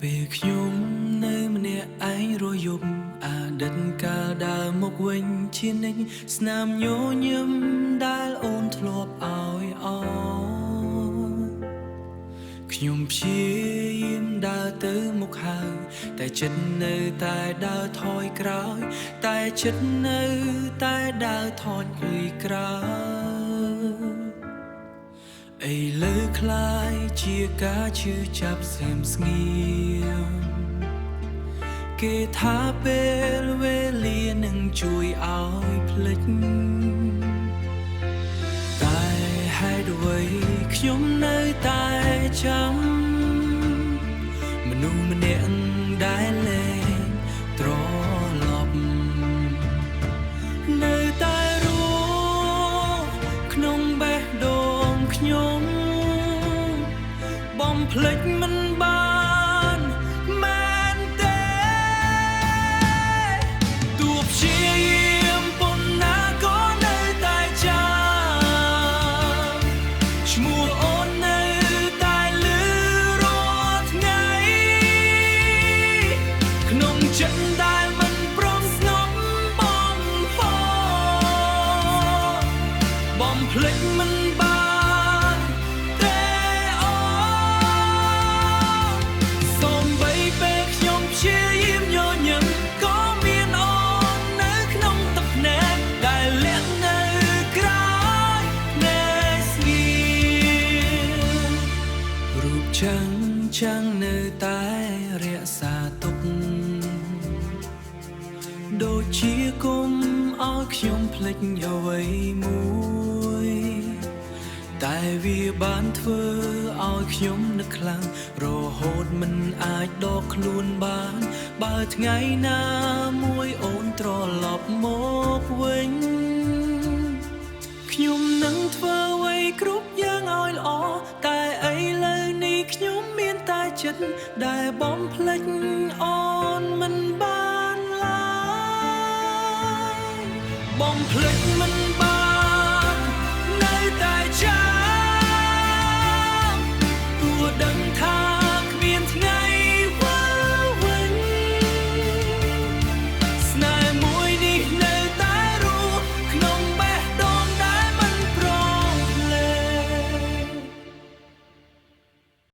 ពេលខ្ញុំនៅម្នាក់ឯងរយប់អតីតកាលដើរមកវិញជានិច្ចស្នាមញញឹមដែលអូនធ្លាប់ឲ្យអនខ្ញុំព្យាយាមដើរទៅមុខហើយតែចិត្តនៅតែដើរថយក្រោយតែចិត្តនៅតែដើរថយក្រោយឥឡូវคล้ายជាការឈឺចាប់សែមស្ងៀមគេថាពេលវេលានឹងជួយឲ្យភ្លេចតែហេតុអ្វីខ្ញុំនៅតែចាំមនុស្សម្នាក់ដែលលែងត្រឡប់នៅតែរស់ក្នុងបេះដូងខ្ញុំបំភ្លេចមិនបានមែនទេទោះព្យាយាមប៉ុណ្ណាក៏នៅតែចាំឈ្មោះអូននៅតែលឺរាល់ថ្ងៃក្នុងចិត្តដែលមិនព្រមស្ងប់បំផបំភ្លេចមិនបានទេអូសូម្បីពេលខ្ញុំព្យាយាមញញឹមក៏មានអូននៅក្នុងទឹកភ្នែកដែលលាក់នៅក្រោយភ្នែកស្ងៀមរូបចាំងចាំងនៅតែរក្សាទុកដូចជាគុំឲ្យខ្ញុំភ្លេចអ្វីមួយតែវាបានធ្វើឲ្យខ្ញុំនឹកខ្លាំងរហូតមិនអាចដកខ្លួនបានបើថ្ងៃណាមួយអូនត្រឡប់មកវិញខ្ញុំនឹងធ្វើអ្វីគ្រប់យ៉ាងឲ្យល្អតែឥឡូវនេះខ្ញុំមានតែចិត្តដែលបំភ្លេចអូនមិនបានឡើយបំភ្លេចមិន